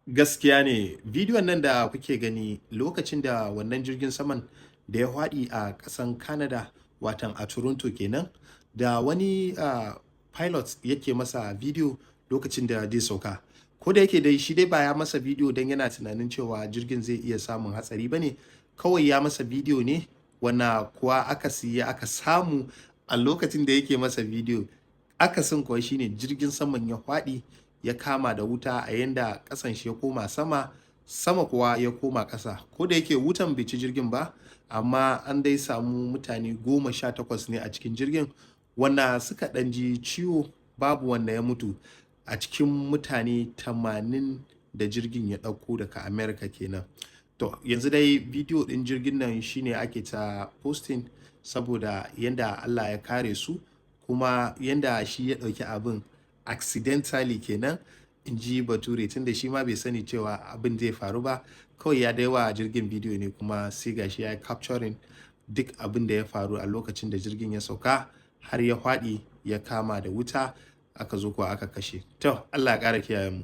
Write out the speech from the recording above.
Gaskiya ne, bidiyon nan da kuke gani lokacin da wannan jirgin saman da ya faɗi a ƙasan Canada, watan a Toronto kenan, da wani pilot yake masa bidiyo lokacin da zai sauka. Ko da yake dai shi dai ba ya masa bidiyo don yana tunanin cewa jirgin zai iya samun hatsari ba ne, kawai ya masa bidiyo ne, wanna kuwa akasi aka samu a lokacin da yake masa bidiyo. Akasin kuwa shine jirgin saman ya faɗi ya kama da wuta, a yanda ƙasan shi ya koma sama, sama kuwa ya koma ƙasa. Ko da yake wutan bai ci jirgin ba, amma an dai samu mutane 18 ne a cikin jirgin wanda suka ɗan ji ciwo, babu wanda ya mutu a cikin mutane 80 da jirgin ya ɗauko daga America kenan. To, yanzu dai bidiyo ɗin jirgin nan shine ake ta posting saboda yanda Allah ya kare su, kuma yanda shi ya ɗauki abin accidentally kenan, in ji Bature, tunda shi ma bai sani cewa abin zai faru ba. Kawai ya dai wa jirgin bidiyo ne, kuma sai gashi ya yi capturing duk abin da ya faru a lokacin da jirgin ya sauka har ya faɗi ya kama da wuta, aka zo kuwa aka kashe. To, Allah ya ƙara kiyaye mu.